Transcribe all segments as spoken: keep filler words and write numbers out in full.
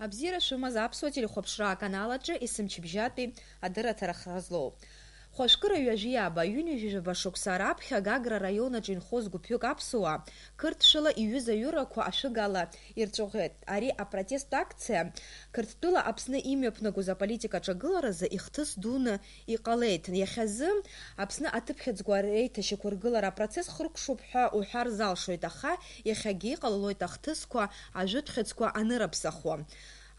Абзиара шәымаз аԥсуа телехәаԥшра аканал аҿы есымчыбжьатәи адырраҭара хра злоу. Хәажәкыра ҩажәи аба, ҩынҩажәижәаба шықәса раԥхьа Гагра араион аҿы инхоз гәыԥҩык аԥсуаа, қырҭшәала иҩыз аҩырақәа ашәыгала ирҵәаӷәеит. Ари апротест акциа Қырҭтәыла Аԥсны имҩаԥнагоз аполитика аҿагыларазы ихҭыс дуны иҟалеит. Иахьазы Аԥсны аҭыԥхьыӡқәа реиҭашьақәыргылара апроцесс хыркәшоуп ҳәа уҳәар залшоит, аха иахьагьы иҟалалоит ахҭысқәа, ажәытә хьыӡқәа анырыԥсахуа.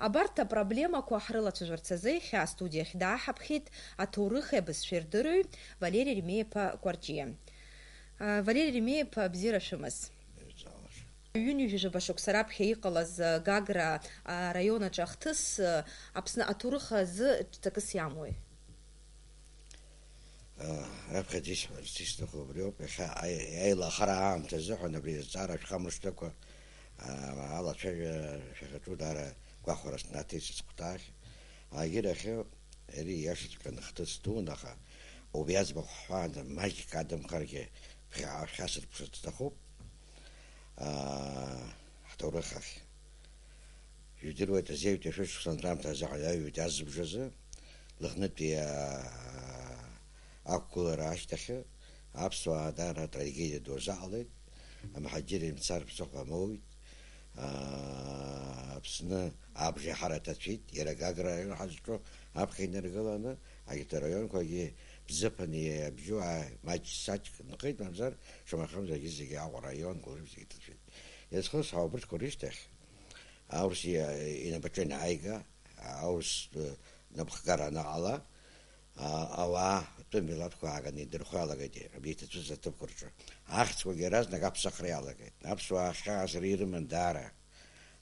Абарҭ апроблемақәа ҳрылацәажәарц азы иахьа астудиахь дааҳаԥхьеит аҭоурыхи абызшәеи рдырҩы Валери Ремеи-иԥа Кәарҷиа. Валери Ремеи-иԥа, бзиара шәымаз. Ҩынҩажәижәаба шықәса раԥхьа иҟалаз, Гагра араион аҿы ахҭыс, Аԥсны аҭоурых азы ҵакыс иамои? Раԥхьаӡа исҳәарц исҭаху абриоуп, иахьа аи-, аилахара аамҭа азыҳәан абри азҵаара шәхамышҭакәа, алацәажәара шәахьаҿу даара гәахәара снаҭеит сыцхәҭаахь. Агьырахьы, ари иашаҵәҟьаны хҭыс дууны, аха убри аӡбахә ҳҳәаанӡа маҷк адамхаргьы шәхьа-, шәхьасырԥшырц сҭахуп. Ҳҭоурых ахь. Ижәдыруеит, азеҩтәи ашәышықәса анҵәамҭа азыҳәан аҩбатәи азыбжазы, Лыхнытәи, аа, ақәгылара ашьҭахьы аԥсуаа даара атрагедиа ду рзаҟалеит, амҳаџьырра имцар ԥсыхәа амоуит, аа, Аԥсны абжа иҳара ҭацәит, иара Гагра араион ҳазҿу аԥхьа инаргыланы, агьҭа раионқәагьы бзыԥаны иабжьоу ааи-, маҷ-саҷк нхеит, мамзар, шамахамзаргьы зегьы Аҟәа араион, Гәылрыԥ зегьы ҭацәит. Иазхысҳәаау абырҭқәа рышьҭахь, аурыс иа-, инапаҿы ианааига, аурыс, э, напхгара анаҟала, а-, ауаа, атәым милаҭқәа ааганы идырхо иалагеит абри иҭацәыз аҭыԥқәа рҿы. Ахьӡқәагьы иаразнак аԥсахра иалагеит. Аԥсуаа ахьаазара ирыман даара.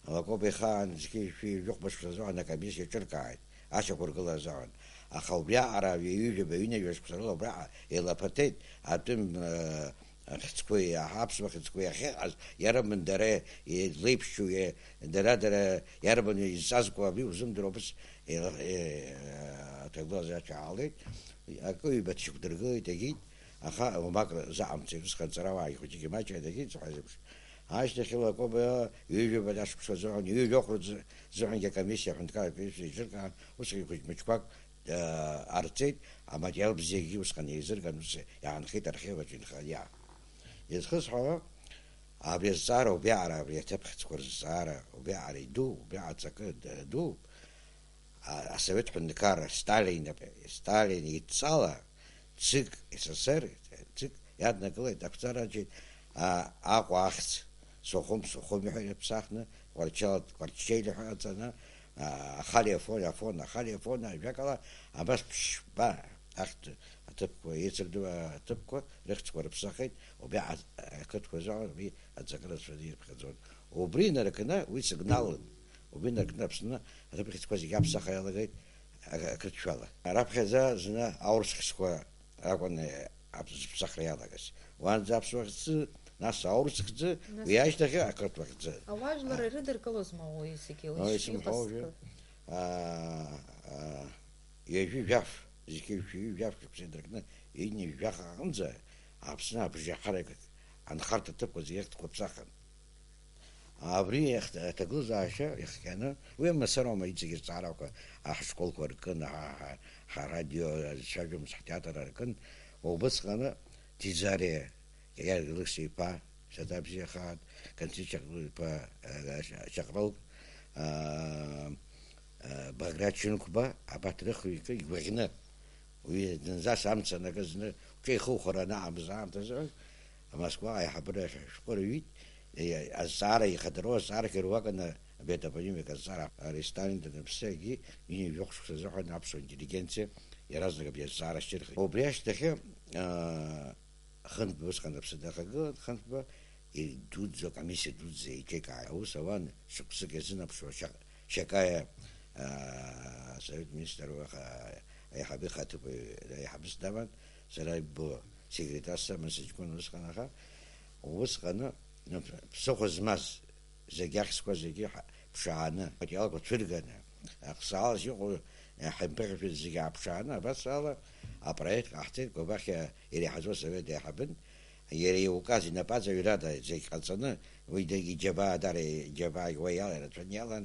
Лакоба ихаан зқьи жәшәи жәохә мышқәа рзыҳәан акомиссиа еиҿыркааит, ашьақәыргылара азыҳәан. Аха убриаҟара ҩажәи ҩба, ҩынҩажәа шықәса рыла убраҟа еилаԥаҭеит атәым, э, ахьӡқәеи, аԥсуа хьӡқәеи ахьыҟаз, иарбан дара излеиԥшьу, иа-, дара, дара иарбан изҵазкуа, абри узымдыруа, убыс еила-, е-, аҭагылазаашьа аалеит. Акы-ҩба дшьақәдыргылеит, егьит, аха уамак заҟамҵеит, усҟан ҵарауаагьы хәыҷык имаҷхеит, егьит, зҳәаз еиԥш. Ашьҭахьы Лакоба ҩажәа ашықәса азыҳәан, ҩажәохә рзы-, зыҳәангьы акомиссиа аҳәынҭқарратә комиссиа еиҿыркаан, усҟан хәыҷ-мыҷқәак, э, ҟарҵеит, аматериал бзиагьы усҟан еизырган, ус иаанхеит архив аҿы инхариа. Изхысҳәаауа, абри азҵаара убриаҟара, абри аҭыԥхьыӡқәа рызҵаара убриаҟара иду, убриаҟара ҵакы д-, дууп. А-, асовет ҳәынҭқарра Сталин, Сталин идҵала ЦИК, СССР ЦИК иаднакылеит, ақәҵараҿы, а, Аҟәа ахьӡ Сухум, Сухуми ҳәа иаԥсахны, Кәарчал, Кәарччели ҳәа аҵаны, а, Ахали Афон, Афон, Ахали Афон, ажәакала, абас ԥшьба ахьӡ аҭыԥқәа, еицырдыруа аҭыԥқәа рыхьӡқәа рыԥсахит, убри а-, ақыҭқәа рзы уи аҵакы рацәаны ирыԥхьаӡон. Убри инаркны уи сигналын. Убри инаркны Аԥсны аҭыԥхьыӡқәа зегьы аԥсахра иалагеит, а-, ақырҭшәала. Раԥхьаӡа зны аурыс хьӡқәа ракәын, э, аԥ-, зыԥсахра иалагаз. Уаанӡа аԥсуа хьӡы, нас аурыс хьӡы, нас уи ашьҭахь ақырҭуа хьӡы. Ауаажәлар, а, ирыдыркылозма уи зегьы, уи, ой, исымҳәои, иҟазҵо? А, а, ҩажәи жәаф, зқьи жәшәи жәаф шықәса инаркны, ҩынҩажәи жәаха аҟынӡа Аԥсны абжеиҳарак анхарҭа ҭыԥқәа зегьы ахьӡқәа ԥсахын. Абри иахь-, аҭагылазаашьа иахҟьаны, уи мацароума иҵегь рҵаарақәа, ҳашколқәа ркын, ҳа-, ҳа-, ҳарадио зцәажәомызт, ҳтеатр аркын, убысҟаны Ҭиӡариа Кьариа Алықьса-иԥа, ԥсаҭа бзиахааит, Константин Чаҟрыл-иԥа, э, Чаҟрыл, аа, э, Баграт Џьынқәба, абарҭ рыхҩыкы игәаӷьны, уи зынӡас амца анакыз зны уҿеихухара анаҟамыз аамҭазы, Москваҟа аиҳабыра ашәҟәы рҩит, е, азҵаара ихадароу азҵаарахь ируакын абри атопонимика азҵаара. Ари Сталин даныԥсы егьи ҩынҩажәи жәохә шықәса азыҳәан аԥсуа интеллигенциа иаразнак абри азҵаара шьҭырхит. Убри ашьҭахьы, аа, Хынтә усҟан аԥсы дахагылан, Хынтәба идуӡӡо, акомиссиа дуӡӡа еиҿикааит. Аус ауан шықәсык иазынаԥшуа Шьа-, Шьакаиа, аа, асовет министр уаха аиҳабы ихаҭыԥуаҩ аиҳабыс даман, сара иббо секретарс аман сыҷкәын усҟан, аха усҟаны, ну, ԥсыхәа змаз, зегь ахьӡқәа зегьы ҳа-, ԥшааны, аматериалқәа цәырганы, ахсаалас иҟоу, ҳаимԥыхьашәа зегьы ааԥшааны, абас ала апроект ҟаҳҵеит, Гәабахиа иреиҳаӡоу асовет аиҳабын, иара иуказ инапаҵаҩрада зегь ҟаҵаны, уи д-, иџьабаа дара, иџьабаагь уа иала ирацәаны иалан,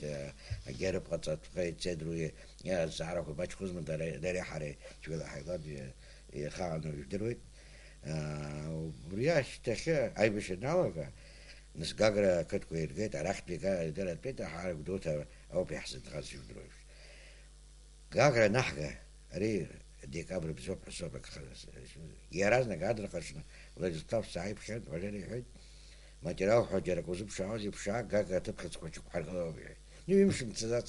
ҳаиҭеит, агьарыԥҟаҵатәҟа ицеит, уи азҵаарақәа маҷхозма, дареи ҳареи цәгьала ҳаилан, ихаан ижәдыруеит. Убри ашьҭахьы аибашьра аналага, нас Гагра ақыҭқәа иргеит, арахьтәи Га-, Гагратәи Таҳар Гәдоуҭа ауп иаҳзынхаз, ижәдыруеиԥш. Гагра анаҳга, ари декабрь бзоуп ҳәа соуп агхара. Иаразнак адырхаҽны Владислав сааиԥхьан, Валери иҳәеит, материал ҳәа џьарак узыԥшаауазеи, ԥшаак, Гагра аҭыԥ хьыӡқәа ҽықәҳаргылоуп, иҳәеит. Ну, ҩымш мцаӡац.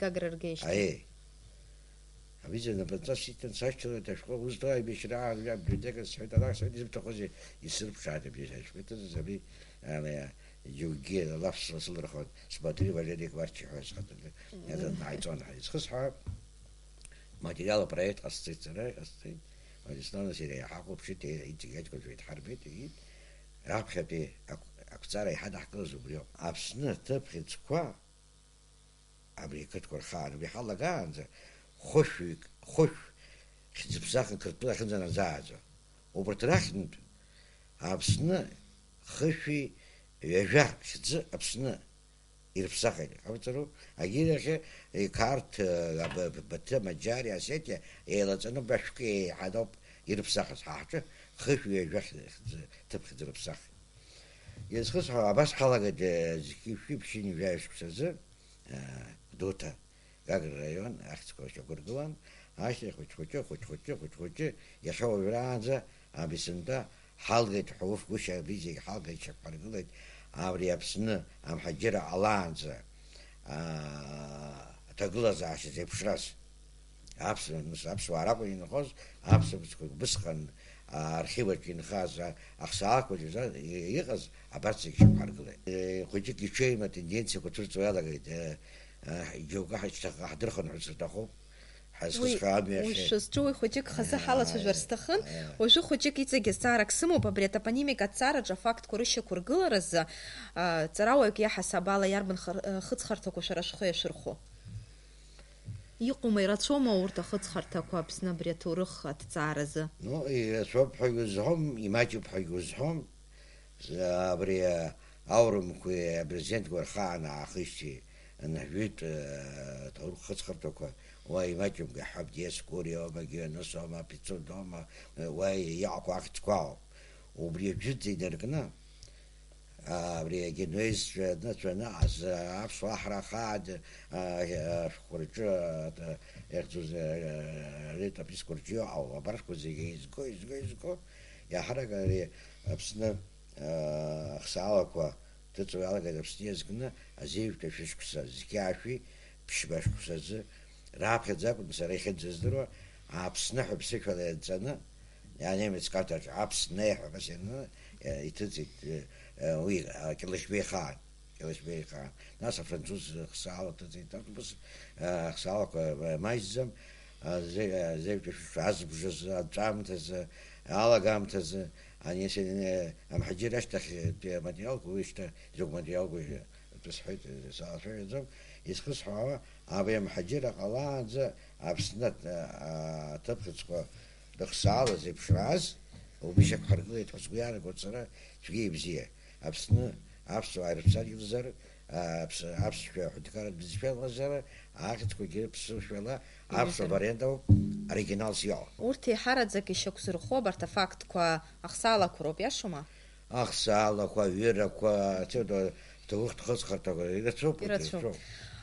Гагра ргеижьҭеи. Аиеи. Абри напынҵа сиҭан, сашьҭалоит ашәҟәы, узҭо аибашьра аан, абиблиотека сҳәеит, ала сҳәеит, изыбҭахузеи, исырԥшааит абри ашәҟәы иҭыҵыз, абри, ала, џьоукгьы лаф сылырхон, Смотри, Валери Кварчи ҳәа схаҵаны, иаҵан дааиҵон ҳәа. Изхысҳәаап, материал апроект ҟасҵеит сара, иҟасҵеит, Владислав нас иара иҳахәаԥшит, иҵегь аҷкәынцәа идҳарбеит, иҳәит, раԥхьатәи ақә-, ақәҵара иҳадаҳкылаз убриоуп. Аԥсны аҭыԥ хьыӡқәа абри ақыҭқәа рхаан, абри ҳалагаанӡа, хәышәҩык, хәышә хьӡыԥсахын Қырҭтәыла ахьынӡанаӡааӡо. Убарҭ рахьынтә Аԥсны хышәи ҩажәа хьӡы Аԥсны ирыԥсахит. Ҟауҵару, агьырахьы, Қарҭ, Баҭым, Аџьари, Осетиа еилаҵаны башәкы еиҳаноуп ирыԥсахыз. Ҳа ҳҿы хышә ҩажәа хьӡы, ҭыԥ хьӡы рыԥсахит. Иазхысҳәаауа, абас ҳалагеит, зқьи шәи ԥшьынҩажәи жәаҩа шықәсазы, Гәдоуҭа, Гагра раион ахьӡқәа шьақәыргылан, ашьҭахь хәыҷ-хәыҷы, хәыҷ-хәыҷы, хәыҷ-хәыҷы, иахьа уажәраанӡа абри сынтәа ҳалгеит ҳәа уф гәышьа абри зегь ҳалгеит, шьақәҳаргылеит, абри Аԥсны амҳаџьырра ҟалаанӡа, аа, аҭагылазаашьа зеиԥшраз. Аԥсуа, нас, аԥсуаа ракәын инхоз, аԥсуа бызқәа убысҟан, аа, архив аҿы инхаз, а, ахсаалақәа рзы и-, иҟаз абарҭ зегь шьақәҳаргылеит. Е, хәыҷык иҽеим атенденциақәа цәырҵуа иалагеит, е, е, џьоукы ҳашьҭахьҟа ҳдырхынҳәыр сҭахуп, уи, ҳазхысҳәа амҩахь. Уи шәызҿу, уи хәыҷык хазы, е, ҳалацәажәар, е, сҭахын. Е. Уажәы хәыҷык иҵегь азҵаарак сымоуп, абри атопонимика аҭҵаараҿы афактқәа рышьақәыргыларазы, а, ҵарауаҩык иаҳасаб ала иарбан хар-, хыҵхырҭақәа шәара шәхы иашәырхәо? Иҟоума, ирацәоума урҭ ахыҵхырҭақәа Аԥсны абри аҭоурых аҭҵааразы? Ну, ирацәоуп ҳәагьы узҳәом, имаҷуп ҳәагьы узҳәом. Абри аурымқәеи апрезидентқәеи рхаан аахижьҭеи анажәытә, э, ҭоурых хыҵхырҭақәа, уа имаҷымкәа иаҳҳәап, Диоскуриоума, Гионосоума, Пицундоума, э, уа иҟақәоу ахьӡқәа ауп. Убри аӡәӡәа инаркны, абри агенуезцәа ныҵәаны азы аԥсуаа ҳара ахаан, а, ашәҟәқәа рҿы, а, иахьӡыз, а, рыҭ-, апискәа рҿы иҟоу абарҭқәа зегьы еизго, еизго, еизго, иаҳарак ари Аԥсны, а, ахсаалақәа ҭыҵуа иалагеит Аԥсны иазкны азеижәтәи ашәышықәса зқьи ашәи ԥшьба шықәсазы, раԥхьаӡа акәын сара иахьынӡаздыруа, Аԥсны ҳәа ԥсышәала ианҵаны, анемец карҭаҿы Аԥсны ҳәа абас ианны, э, иҭыҵит, э, э, уи, а, Кьалышьбеи ихаан, Кьалышьбеи ихаан. Нас афранцуз хсаала ҭыҵит, ус, э, хсаалақәа, э, маҷӡам, а, зе-, а, зеижәтәи ашәышықәса азбжазы, аҵәамҭазы, алагамҭазы, ани ес-, э, амҳаџьыр ашьҭахьтәи аматериалқәа, уи шьҭа изакә материалқәоу, э, атәы сҳәеит, э, салацәажәаӡом, изхысҳәаауа, абри амҳаџьырра ҟалаанӡа Аԥсны аҭ-, а-, аҭыԥхьыӡқәа дыхсаала зеиԥшраз убри шьақәҳаргылеит ҳәа сгәы иаанагоит сара, цәгьа ибзиа. Аԥсны аԥсуаа ирыԥсадгьылзар, аԥс-, аԥсшәа аҳәынҭқарратә бызшәа ыҟазар, ахьӡқәагьы ԥсышәала аԥсуа вариант ауп, оригиналс иҟоу. Урҭ еиҳараӡак ишьақәзырхо абарҭ афактқәа ахсаалақәа роуп, иашоума? Ахсаалақәа, аҩырақәа, ҭоурыхтә хыҵхырҭақәа ирацәоуп, урҭ ирацәоуп. Ирацәоуп.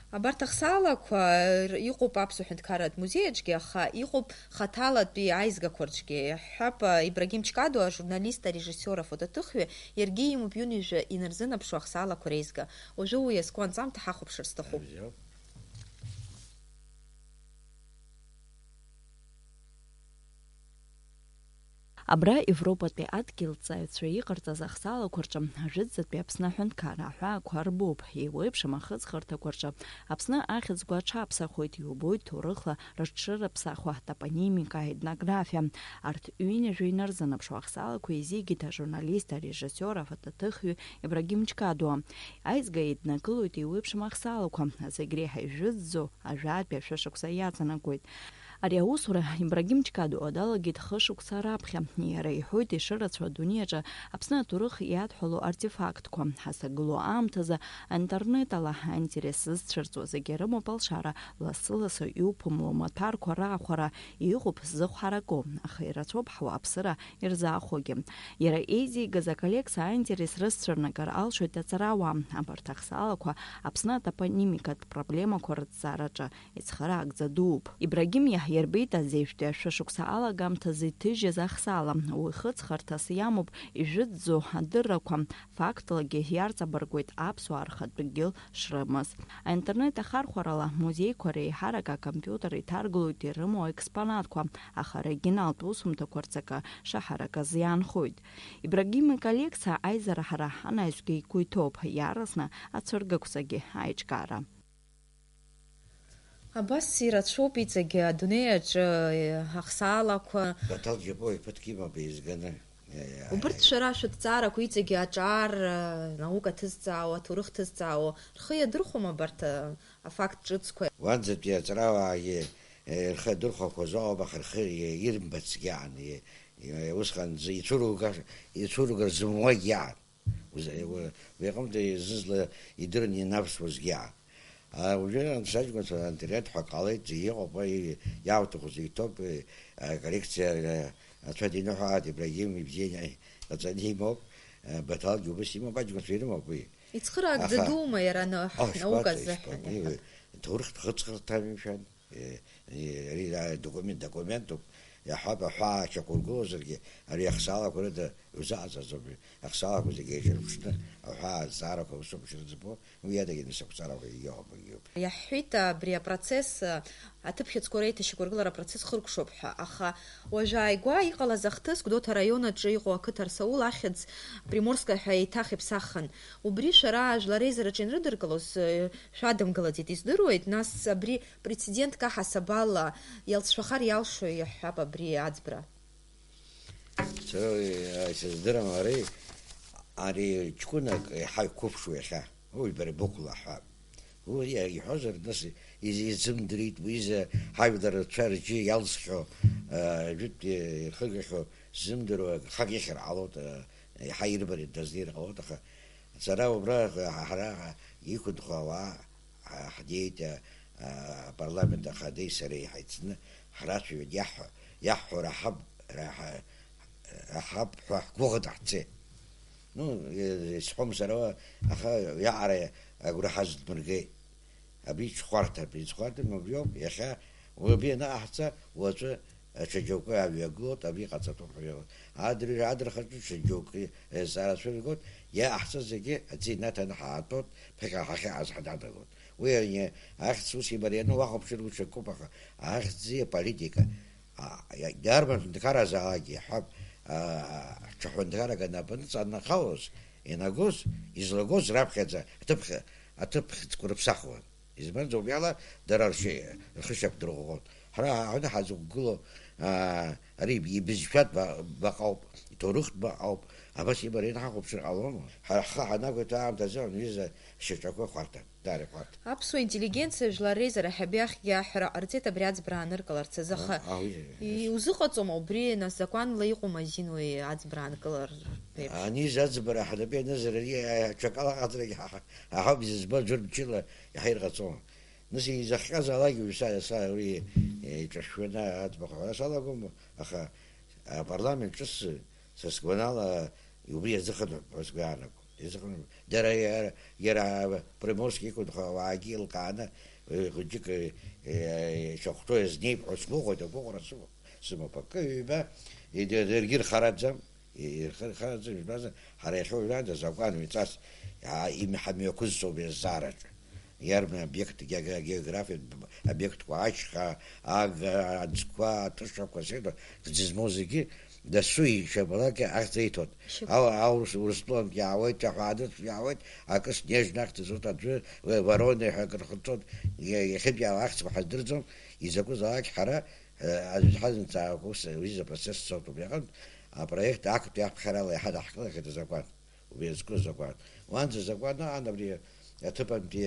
Абарҭ ахсаалақәа р-, иҟоуп Аԥсуа ҳәынҭқарратә музеи аҿгьы, аха иҟоуп хаҭалатәи аизгақәа рҿгьы. Иаҳҳәап, Ибрагим Ҷкадуа, ажурналист, арежиссиор, афотоҭыхҩы, иаргьы имоуп ҩынҩажәа инарзынаԥшуа ахсаалақәа реизга. Уажәы уи иазку анҵамҭа ҳахәаԥшыр сҭахуп. Абзиоуп. Абра Европатәи адгьылҵаҩцәа иҟарҵаз ахсаалақәа рҿы ажәытәӡатәи Аԥсны аҳәынҭқарра аҳәаақәа рбоуп, еиуеиԥшым ахыҵхырҭақәа рҿы Аԥсны ахьӡқәа аҽаԥсахуеит, иубоит ҭоурыхла рыҽшырыԥсахуа, топонимика, етнографиа. Арҭ ҩынҩажәа инарзынаԥшуа ахсаалақәа еизигеит ажурналист, арежиссиор, афотоҭыхҩы Ибрагим Ҷкадуа. Аизга еиднакылоит еиуеиԥшым ахсаалақәа, зегь реиҳа ижәытәӡоу ажәатәи ашәышықәса иаҵанакуеит. Ари аусура Ибрагим Ҷкадуа далагеит хышықәса раԥхьа. Иара иҳәоит ишырацәоу адунеи аҿы Аԥсны аҭоурых иадҳәалоу артефактқәа. Ҳазҭагылоу аамҭазы аинтернет ала аинтерес зцәырҵуа зегьы рымоуп алшара, лассы-лассы иуԥымло маҭәарқәа раахәара, иҟоуп ззыхәҳараку, аха ирацәоуп ҳауааԥсыра ирзаахәогьы. Иара еизигаз аколлекциа аинтерес рызцәырнагар алшоит аҵарауаа. Абарҭ ахсаалақәа Аԥсны атопонимикатә проблемақәа рыҭҵаараҿы ицхыраагӡа дууп. Ибрагим иаҳирбеит азеижәтәи ашәышықәса алагамҭазы иҭыжьыз ахсаала. Уи хыҵхырҭас иамоуп ижәытәӡоу адыррақәа, фактлагьы иарҵабыргуеит аԥсуаа рхатә дгьыл шрымаз. Аинтернет ахархәарала музеиқәа реиҳарак акомпиутер иҭаргылоит ирымоу аекспонатқәа, аха оригиналтә усумҭақәа рҵакы шаҳаракыз иаанхоит. Ибрагим иколлекциа аизара ҳара ҳанаҩсгьы игәы иҭоуп, иаарласны ацәыргақәҵагьы аиҿкаара. Абас ирацәоуп иҵегьы адунеи аҿы, ахсаалақәа. Баҭал Џьапуа иԥыҭк имоуп еизганы. Убырҭ шәара шәыҭҵаарақәа иҵегьы аҿар, наука ҭызҵаауа, аҭоурых ҭызҵаауа, рхы иадырхәома абарҭ афакт ҿыцқәа? Уанӡатәи аҵарауаагьы, рхы адырхәақәаз ауп, аха рхы ирымбацгьы аан, Усҟан ицәыруга-, ицәыругар зымуагь иаан. Уи аҟынтәи зызла идырны инаԥшуазгьы иаан. Уажәы аԥсаҷкәынцәа антериат ҳәа ҟалеит, зегьы ыҟоуп, уи иаауҭаху зегьы ҭоуп, аколлекциа, ацәа диныҳәааит, Ибрагим ибзианы иҟаҵаны имоуп, Баҭалгьы убыс имоуп, аҷкәынцәа ирымоуп уи. Ицхыраагӡа Аха- дуума иара ана-, Ах, ҳнауказ ишԥаҵәеи, азыҳәан? Ишԥаҵәеи, ҭоурыхтә хыҵхырҭами, мшәан? Е, е, ари, а, документ, документуп. Иаҳҳәап, аҳәаа шьақәыргылозаргьы, ари ахсаалақәа рыда иузаҟаҵаӡом. Ахсаалақәа зегьы еиҿырԥшны, аҳәаа азҵаарақәа усоуп ишрыӡбо, уи адагьы нас ақәҵарақәа егьыҟоуп, егьыуп. Иаҳҳәеит, абри апроцесс, а, аҭыԥхьыӡқәа реиҭашьақәыргылара апроцесс хыркәшоуп ҳәа, аха уажә ааигәа иҟалаз ахҭыс, Гәдоуҭа араион аҿы иҟоу ақыҭа Арсаул ахьӡ Приморская ҳәа еиҭах иԥсахын. Убри шәара ажәлар реизараҿы ианрыдыркылоз, э, шәадымгылаӡеит, издыруеит, нас абри прецедентк аҳасабала иалҵшәахар иалшои, иаҳҳәап, абри аӡбра? Сара, э, сыздырам, ари, ари ҷкәынак еиҳа иқәыԥшу иахьа. Уи бара бықәла ҳәа. Уи иҳәозар, нас из-, изымдырит, уи изы ҳажәлар рцәа ржьы иалзхьоу, э, жәытә ирхыргахьоу ззымдыруа гхак ихьыр ҟалоит, э, иаҳа ирбари дазнеир ҟалоит, аха сара убра ҳара иқәынхо ауаа ҳ-, ҳнеит, э, апарламент ахадеи сареи ҳаицны ҳрацәажәеит, иаҳҳәо, иаҳҳәо раҳап, раҳа-, раҳап ҳәа ҳгәыӷын ҳцеит. Ну, э, исҳәом сара уа, аха иаҟара агәра ҳазҭмыргеит. Абри ҽхәарҭам, абри ҽхәарҭам, абриоуп, иахьа уи абри анаҟаҳҵа, уаҵәы ҽа џьоукы аҩагылоит, абри ҟаҵатәуп ҳәа иҟоуп. Адырҩ-, адырхаҿы ҽа џьоукы, э, зҵаара цәыргоит, иааҳҵо зегьы аӡы инаҭаны ҳаатәоит, ԥхьаҟа ҳахьыҟаз ҳнадгылоит. Уи ани ахьӡ ус имарианы уахәаԥшыр уи ҽакуп, аха ахьӡи аполитика, а, иа-, иарбан ҳәынҭқарразаалакгьы иаҳҳәап, а, ҽа ҳәынҭқаррак анапы аныҵанахалоз, ианагоз, излагоз раԥхьаӡа аҭыԥ-, аҭыԥхьыӡқәа рыԥсахуан. Избанзар, убриала дара ршьа-, рхы шьақәдырӷәӷәон. Ҳара ҳаҳәны ҳазықәгылоу, аа, ари ибызшәатә ба-, баҟоуп, иҭоурыхтә баҟоуп, абас имарианы ҳахәаԥшыр ҟалома? Ҳара ҳхы ҳанақәиҭу аамҭазы аҩыза шьаҿақәа хәарҭан, даара ихәарҭан. Аԥсуа интеллигенциа жәлар реизара ҳабиахьгьы аҳәара ҟарҵеит абри аӡбра ааныркыларц азы, аха А, а, уи, и-, узыҟаҵома убри, нас, закәанла иҟоума азин уи аӡбра аанкылар еиԥш? Ани заӡбара ҳнапы ианызар, ари аҽакала аҟаҵарагьы ҳа-, ҳа-, ҳауп изызбо, ӡәыр мчыла иаҳа ирҟаҵома? Нас изахҟьазаалакгьы уажә са, са уи, е, иҿышәшәаны аӡбахә ҳәара салагом, аха апарламент ҿыц, са сгәанала, убри иазыхынҳәып ҳәа сгәы иаанагом. Иазыхынҳәып. Дара иара, иара Приморски иқәынхо ауаагьы еилкааны, е, хәыҷык, е, е, ишахәҭоу иазнеип ҳәа сгәыӷуеит, агәыӷра сымоуп, сымоуп. Акы ҩба, ида-, даргьы рхараӡам. Ирхырхараӡам, избанзар, ҳара иахьа уажәраанӡа азакәан ҩҵас, иа-, ими-, ҳамҩақәызҵоуп иазҵаараҿы. Иарбан обиект, гео-, гео-, географиатә обиектқәа, ашьха, ага, аӡқәа, атышақәа, сеиҭа, зызмоу зегьы, дасу ишабалак ахьӡ иҭоит. Шьоук. Ау-, аурыс, Урыстәылантә иаауеит, аҳәаанырцә иаауеит, акы снежнахь дызуҭ аӡәы, уи Воронеи ҳәа акыр хырҵоит, иа-, иахьынтәи ала ахьӡқәа ҳаздырӡом, изакәызаалак ҳара, Э, аӡә ҳазымҵаакәа ус аҩыза апроцесс цоит убри аҟынтә, апроект актәи аԥхьарала иаҳа даҳкылахьеит азакәан, убри иазку азакәан. Уанӡа азакәан ыҟан абри аҭыԥантәи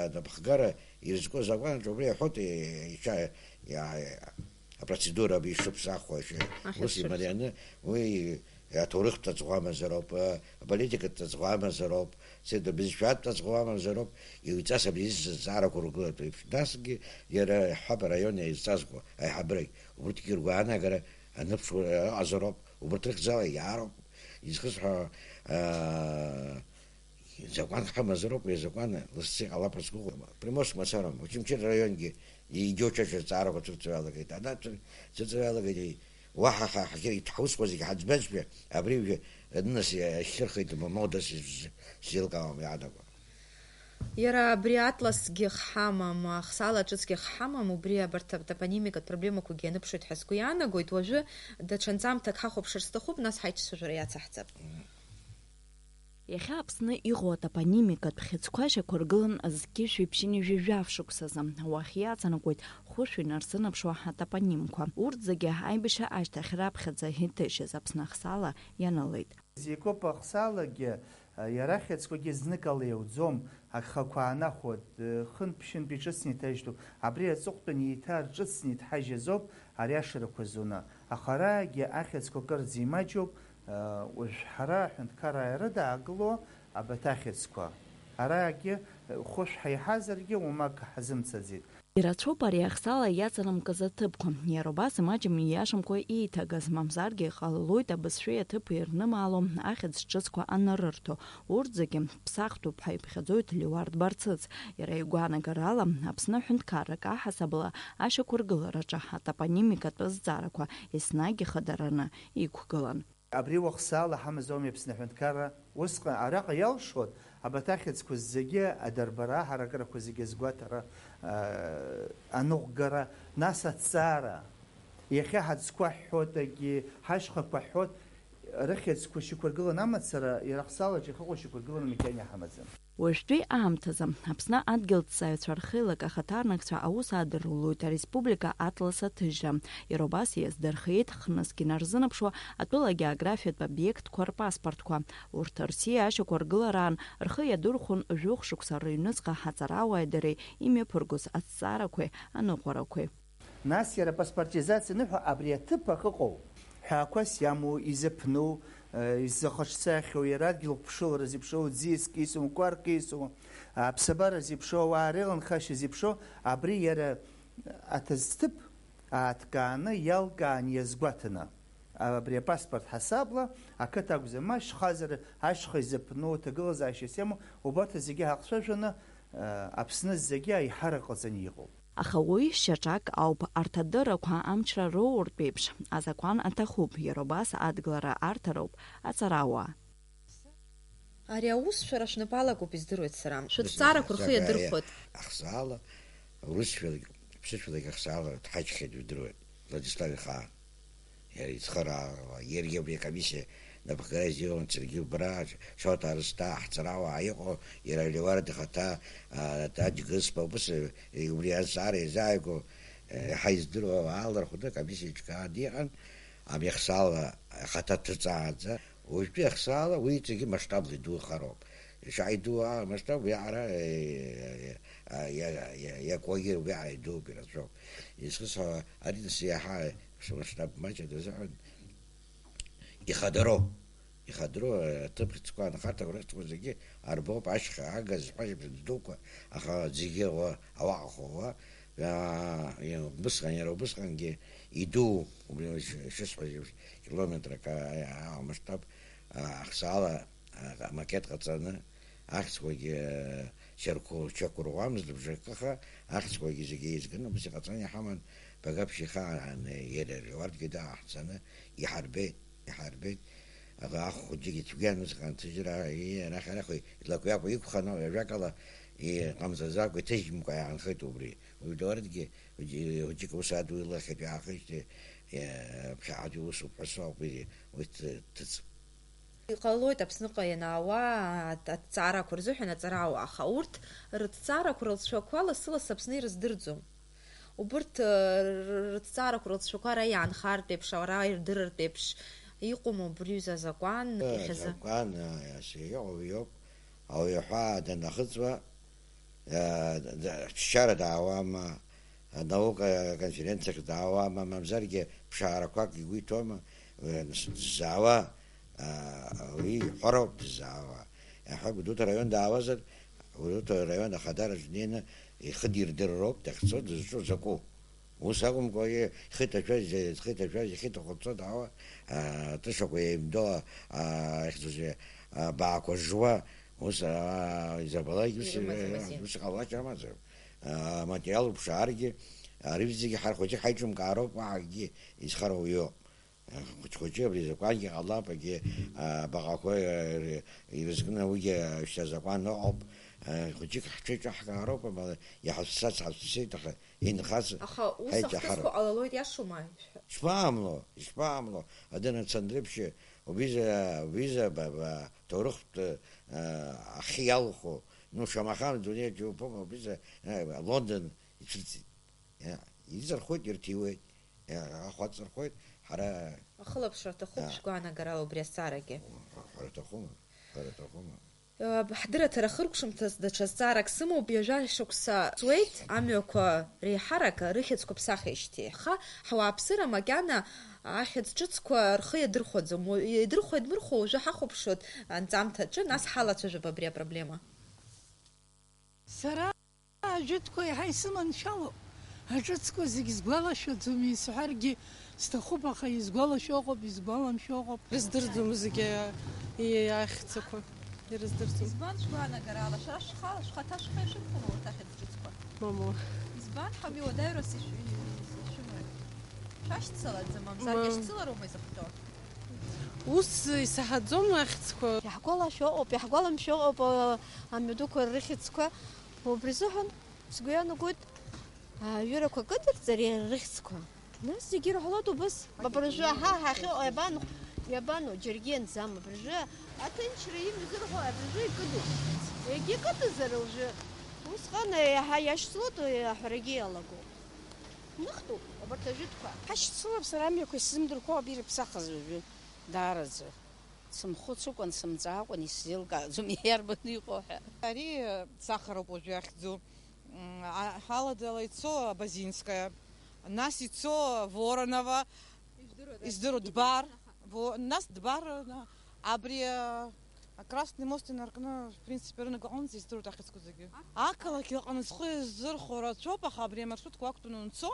анапхгара ирызку азакәанаҿ убри иҳәоит, е-, иҽа-, иа-, апроцедура абри ишыԥсахуа, иши-, ус Ахьыԥшырц. Имарианы уи аҭоурыхтә ҵаҵӷәамазароуп, э, аполитикатә ҵаҵӷәамазароуп, сеида бызшәатә ҵаҵӷәамазароуп, иуҵас абри зҵаарақәа ргылатәу еиԥш. Насгьы иара иаҳҳәап, араион еизҵазкуа аиҳабырагь, убырҭгьы ргәаанагара аныԥшуа ыҟазароуп, убырҭ рыхьӡала иаароуп, изхысҳәаауа, э, закәанк ҳамазароуп, уи азакәан лассы иҟалап ҳәа сгәыӷуама? Приморск мацароума, Очамчыра араионгьы Иџьоу ҽаҽа зҵаарақәа цәырҵуа иалагеит. Ана цәыр-, цәырҵуа иалагеит, уаҳа ҳа-, ҳахьыр-, ҳусқәа зегьы ҳаӡбазшәа, абри уажәы, нанас иахьырхеит, мо-, мода сз-, сзеилкаауам иаанаго. Иара абри атласгьы хҳамам, ахсаала ҿыцгьы хҳамам, убри абарҭ атопонимикатә проблемақәагьы ианыԥшуеит ҳәа сгәы иаанагоит. Уажәы даҽа нҵамҭак ҳахәаԥшыр сҭахуп, нас ҳаицәажәара иацаҳҵап. Мм. Иахьа Аԥсны иҟоу атопонимикатә хьыӡқәа шьақәыргылан зқьи жәшәи ԥшьынҩажәи жәаф шықәсазы. Уахь иаҵанакуеит хәышәҩы инарзынаԥшуа атопонимқәа. Урҭ зегьы аибашьра ашьҭахь раԥхьаӡа иҭышьыз Аԥсны ахсаала ианылеит. Зекоп ахсаалагьы Иара ахьӡқәагьы зныкала иауӡом, агхақәа аанахәоит, хынтә-ԥшьынтә иҿыцны иҭажьтәуп. Абри аҵыхәтәан еиҭа рҿыцны иҭҳажьыз ауп ари ашарақәа зуны. Аха араагьы ахьӡқәа кырӡа имаҷуп, уажә ҳара аҳәынҭқарра иарыдаагыло абарҭ ахьӡқәа. Араагьы хәышә ҳаиҳазаргьы уамак ҳазымцаӡеит. Ирацәоуп ари ахсаала иаҵанакыз аҭыԥқәа. Иара убас имаҷым ииашамкәа еиҭагаз, мамзаргьы иҟалалоит абызшәеи аҭыԥи ирнымаало ахьӡ ҿыцқәа анырырҭо. Урҭ зегьы ԥсахтәуп ҳәа иԥхьаӡоит Леуард Барцыц. Иара игәаанагарала, Аԥсны аҳәынҭқарра аҳасабала ашьақәыргылараҿы атопонимикатә азҵаарақәа еснагь ихадараны иқәгылан. Абри уахсаала ҳамазоуми Аԥсны аҳәынҭқарра? Усҟан араҟа иалшоит абарҭ ахьӡқәа зегьы адырбара, аҳаракрақәа зегьы азгәаҭара, аа, аныҟәгара, нас аҭҵаара. Иахьа ҳаӡқәа ҳҳәоит, егьи ҳашьхақәа ҳҳәоит, рыхьӡқәа шьақәыргыланы амацара, иара ахсаалаҿы иахьыҟоу шьақәыргыланы макьана иҳамаӡам. Уажәтәи аамҭазы Аԥсны адгьылҵааҩцәа рхеилак ахаҭарнакцәа аус аадырулоит ареспублика атлас аҭыжьра. Иара убас иаздырхиеит хнызқь инарзынаԥшуа атәыла агеографиатә обиектқәа рпаспортқәа. Урҭ рсиа ашьақәыргылараан рхы иадырхәон жәохә шықәса рыҩныҵҟа ҳаҵарауааи дареи имҩаԥыргоз аҭҵаарақәеи аныҟәарақәеи. Нас иара апаспортизациа аныҳәа абри аҭыԥ ахьыҟоу, ҳәаақәас иамоу, изыԥну, э, изахаҿсахьоу, иара адгьыл ҟәԥшылара зеиԥшроу, ӡиаск исоу, кәарк исоу, аԥсабара зеиԥшроу, ауаа реиланхашьа зеиԥшроу, абри иара аҭыӡҭыԥ ааҭкааны, иалкааны, иазгәаҭаны, абри апаспорт ҳасабла, ақыҭа акәзар, ма ашьхазара, ашьха изыԥну, ҭагылазаашьас иамоу, убарҭ зегьы ҳахцәажәаны, э, Аԥсны зегьы аиҳарак ҟаҵаны иҟоуп. Аха уи шьаҿак ауп, арҭ адыррақәа амчра роуртә еиԥш, азакәан аҭахуп, иара убас адгылара арҭароуп аҵарауаа. Ари аус шәара шәнапы алакуп, издыруеит сара. Шәыҭҵаарақәа рхы иадырхәоит. Ахсаала, урысшәалагь, ԥсышәалагь ахсаала дҳаџьхьеит, ижәдыруеит, Владислав ихаан. Иара ицхыраауа, иаргьы абри акомиссиа напхгара изиуан, саргьы убра, Шоҭа Арсҭаа ҳҵарауаа иҟоу, иара Леуард ихаҭа, а, Таџь Гысԥа, убыс, э, убри азҵаара иазааигәоу, э, ҳаиздыруа уаала рхәыда акомиссиа иҿкаан иҟан, абри ахсаала ахаҭа дҭыҵааӡа, уажәтәи ахсаала уи иҵегьы масштабла идухароуп. Ишааидуу амасштаб уиаҟара, э, э, э, иа-, иа-, иакуагьы уиаҟара идууп, ирацәоуп. Изхысҳәаауа, ари нас иаҳа масштаб маҷ адазыҳәан, ихадароу, ихадароу, э, аҭыԥ хьӡқәа анхарҭақәа рыхьӡқәа зегьы арбоуп, ашьха агаз, ҳәажәабжь дуқәа, аха зегьы уа-, ауаҟаху уа, аа, иа-, убысҟан, иара убысҟангьы идуу, убри ш-, шысҳәаз еиԥш, километрак, аа, амасштаб, аа, ахсаала, аа, амакет ҟаҵаны, ахьӡқәагьы, аа, шьарқәа-, шьақәырӷәӷәамызт бжакыха, ахьӡқәагьы зегьы еизганы, убас иҟаҵаны иҳаман, Багаԥшь ихаан, иара Леуаргьы дааҳҵаны иҳарбеит, иҳарбеит. Аха ахә хәыҷык ицәгьан усҟан аҭыжьра, ии, арахь-арахь уи илакҩакуа иқәханы, ҩажәакала иҟамҵаӡакәа иҭыжьымкәа иаанхеит убри. Уи Леуаргьы хәыҷы-, хәыҷык аус адула иахьатәи аахижьҭеи, иа-, ԥхьаҟатәи усуп ҳәа соуп, уи, уи ҭ-, ҭыҵ. Иҟалоит Аԥсныҟа ианаауа аҭ-, аҭҵаарақәа рзыҳәан аҵарауаа, аха урҭ рыҭҵаарақәа рылҵшәақәа лассы-лассы Аԥсны ирыздырӡом. Убырҭ, р-, р-, рыҭҵаарақәа рылҵшәақәа ара иаанхартә еиԥш, ара ирдырыртә еиԥш иҟоума убри ҩыза азакәан, э, иахьазы? Азакәан, э, иацы иҟоу иоуп. Ауаҩы аҳәаа данахыҵуа, э, д-, ԥсшьара даауама, анаука конференциахь даауама, мамзаргьы ԥшаарақәак игәы иҭоума, э, дызаауа, э, уи иҳәароуп дызаауа. Иаҳа Гәдоуҭа араион даауазар, Гәдоуҭа араион ахадараҿ днеины ихы дирдырроуп дахьцо, дызҿу закәу. Ус акәымкәа, ихы иҭашәаз, ихы иҭашәаз, ихы иҭахәыцуа даауа, аа, атышақәа еимдо, аа, ихьӡузеи, абаақәа жуа, ус, аа, изабалак, ус, ирымаӡам азин. Ус ҟалашьа амаӡам. Аа, аматериал уԥшааргьы, ари зегьы ҳара хәыҷык ҳаиҿымкаароуп, уаҳа акгьы изхароу иоуп. Хәыҷ-хәыҷы абри азакәангьы ҟалап, егьи, аа, абаҟақәа, э, ирызкны уигьы шьҭа азакәан ыҟоуп. Э, хәыҷык ҳҽеиҿаҳкаароуп, амала иҳацәцац ҳацәцеит, аха инхаз. Аха ус ҳаиҿаҳароуп. Ахҭысқәа ҟалалоит, иашоума? Ишԥаҟамло, ишԥаҟамло, Адына Цандрыԥшьы, убиза, убиза ба, ба, ҭоурыхтә, э, ахьы иалху, ну, шамахам дунеи џьоуԥым, убиза, э, Лондон ицәырҵит. Иа, изырхоит, ирҭиуеит. Иа, ахә аҵырхуеит, ҳара. Ахылаԥшра аҭахуп, иа, шәгәаанагарала убри азҵаарагьы. Ҳәара аҭахума? Ҳәара аҭахума? Ҳдырраҭара хыркәшамҭаз даҽа зҵаарак сымоуп, ҩажәа шықәса ҵуеит амҩақәа реиҳарак рыхьӡқәа ԥсахижьҭеи. Аха ҳауааԥсыра макьана ахьӡ ҿыцқәа рхы иадырхәаӡом. Уи-, идырхәа-идмырхәо уажәы ҳахәаԥшуеит анҵамҭаҿы, нас ҳалацәажәап абри апроблема. Сара ажәытәқәа еиҳа исыманшәалоуп. Аҿыцқәа зегь сгәалашәаӡом, исҳәаргьы сҭахуп, аха изгәалашәо ыҟоуп, изгәаламшәо ыҟоуп. Ирыздырӡом зегьы, и-, ахьӡқәа. Ирыздырӡом. Избан шәгәаанагарала, шәара шәхала, шәхаҭа шәхы ишәықәхылоу урҭ ахьӡ ҿыцқәа? Мамоу. Избан ҳәа уи уадаҩрас ишә-, ишәымоуи? Шәашьцылаӡам, мамзаргьы Мам. Шәашьцылароума изыхҟьо? Ус исаҳаӡом ахьӡқәа. Иаҳгәалашәо ыҟоуп, иаҳгәаламшәо ыҟоуп, а, амҩадуқәа рыхьӡқәа. Убри азыҳәан сгәы иаанагоит, аҩырақәа кыдырҵар иара рыхьӡқәа. Нас зегьы ирҳәалоит убыс. Абыржәы, аҳа, ҳахьыҟоу иабану, иабану, џьаргьы ианӡам абыржәы. Аҭынчра имҩазырҳәо абыржәы икыдуп. Егьикыдызар уажәы. Усҟан еиҳа иашьцылоит, аҳәарагьы иалагоуп. Ныхтәуп абарҭ ажәытәқәа. Ҳашьцылап, сара амҩақәа исзымдырқәо абира иԥсахыз уажәы, даараӡа. Сымхәыцыкәан, сымҵаакәан, исзеилкааӡом иарбану иҟоу ҳәа. Ари сахароуп уажәы иахьӡу. М, а, ҳаладала ицо Базинская, нас ицо Воронова, издыруа Дбар, Во-, нас Дбар, на, абри, а, Красный мост инаркны, в принципе, рынок аҟынӡа издыруеит ахьӡқәа зегьы. Ақалақь аҟны схы иазырхәо рацәоуп, аха абри амаршрутқәа ақәтәаны унцо,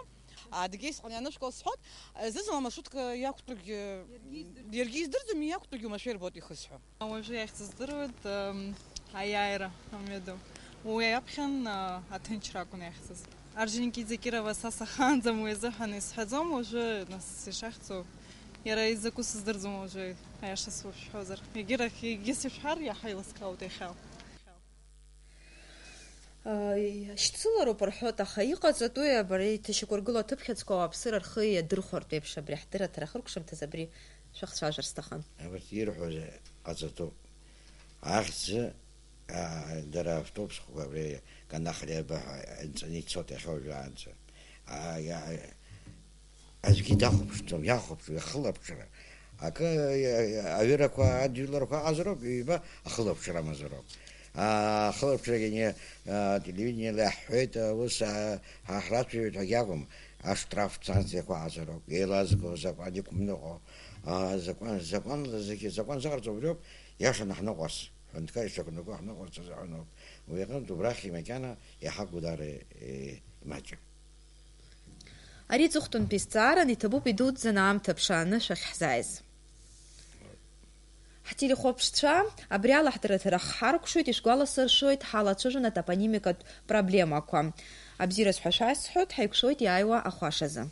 Адыгеи сҟны ианышәкуа сҳәоит, зны-зынла амаршрутка иақәтәогьы иаргьы издырӡом, иақәтәогьы уамашәа ирбоит ихысҳәо. Уажәы иахьӡыз здыруеит, ам, аиааира амҩаду. Уи аԥхьан, а, аҭынчра акәын иахьӡыз. Орджоникидзе Кирова са сахаанӡам уи азыҳәан исҳәаӡом, уажәы нас ишахьӡу, иара изакәу сыздырӡом уажәы, аиаша сушәҳәозар. Егьирахь, егьыс ишәҳәар, иаҳа еилыскаауеит иахьа. Ааи, шьцылароуп рҳәоит, аха иҟаҵатәуи абри иҭашьақәыргылоу аҭыԥхьыӡқәа ауааԥсыра рхы иадырхәартә еиԥш, абри ҳдырраҭара хыркәшамҭаз абри шәахцәажәар сҭахын. Абарҭ ирҳәоз ҟаҵатәуп. Ахьӡ, аа, дара автобусқәа абри Канахриаба ҳәа нҵәаны ицоит иахьа уажәраанӡа. Аа, иа-, Аӡәгьы дахәаԥшӡом, иахәаԥшуа, ахылаԥшра. Акы, аҩырақәа, адҩыларақәа аҟазароуп, ҩба ахылаԥшра амазароуп. Ахылаԥшрагьы ани, ателевидениела иаҳҳәеит, ус, ҳа ҳрацәажәоит ҳәагьы акәым, аштраф санкциақәа аҟазароуп, еилазго, азакәан иқәымныҟәо, азакәан, закәанла зегьы, закәан зыҟарҵо убриоуп, иашаны ҳныҟәарц, ҳәынҭқар ишақәнаго ҳныҟәарц азыҳәаноуп. Уи аҟынтә убрахь макьана иаҳа Гәдара, е, имаҷым. Ари ҵыхәтәантәи зҵааран, иҭабуп идуӡӡаны аамҭа ԥшааны шәахьҳзааиз. Ҳтелехәаԥшцәа, абри ала ҳдырраҭара хҳаркәшоит, ишәгәаласыршәоит, ҳалацәажәон атопонимикатә проблемақәа. Абзиараз ҳәа шәасҳәоит, ҳаиқәшәоит иааиуа ахәашазы.